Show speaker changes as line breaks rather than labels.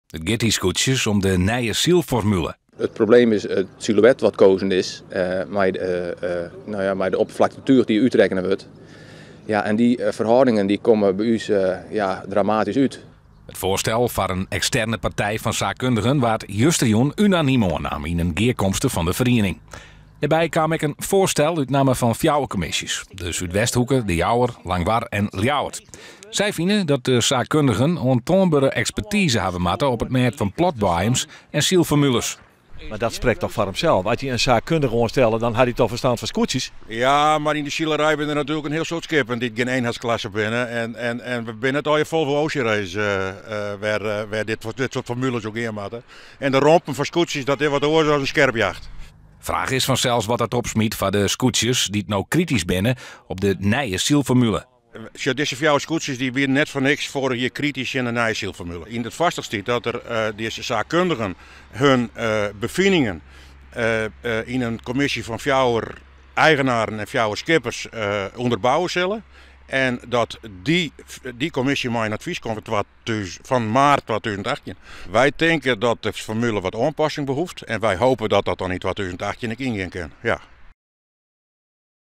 It giet dy skûtsjes om de nije sylformule.
It probleem is it silhûet wat kozen is mei de, no ja, mei de oppervlakte túch dy't útrekkene wurdt. Ja, en dy ferhâldingen dy komme by ús ja, dramatysk út.
It foarstel foar in eksterne partij fan saakkundigen waard justerjûn unanym oannaam yn in gearkomste fan de feriening. Dêrby kaam ek in foarstel út namme fan fjouwer kommisjes, de Súdwesthoeke, De Jouwer, Langwar en Ljouwert. Sy fine dat de saakkundigen oantoanbere ekspertize hawwe moatte op it mêd fan platboaiems en sylformules.
Mar dat sprekt toch foar himsels. As je in saakkundige oanstelle, dan hat hy toch ferstân fan skûtsjes?
Ja, mar yn de silerij binne der natuerlik in hiel soad skippen dy't gjin eenheidsklasse binne. En we binne net allegear Volvo Ocean Race wêr dit soart formules oer gean moatte. En de rompen fan skûtsjes, dat is wat oars as in skerpjacht.
Fraach is fansels wat dat opsmyt foar de skûtsjes dy't no kritysk binne op de nije sylformule.
Sjoch, dizze fjouwer skûtsjes dy wiene net foar niks foarich jier kritysk tsjin de nije sylformule. Yn it foarstel stiet dat der dizze saakkundigen hun befiningen yn in kommisje fan fjouwer eigenaren en fjouwer skippers ûnderbouwe sille. En dat dy kommisje mei in advys komt fan maart 2018. Wy tinke dat de formule wat oanpassing behoeft en wy hope dat dat dan yn 2018 ek yngean kin. Ja.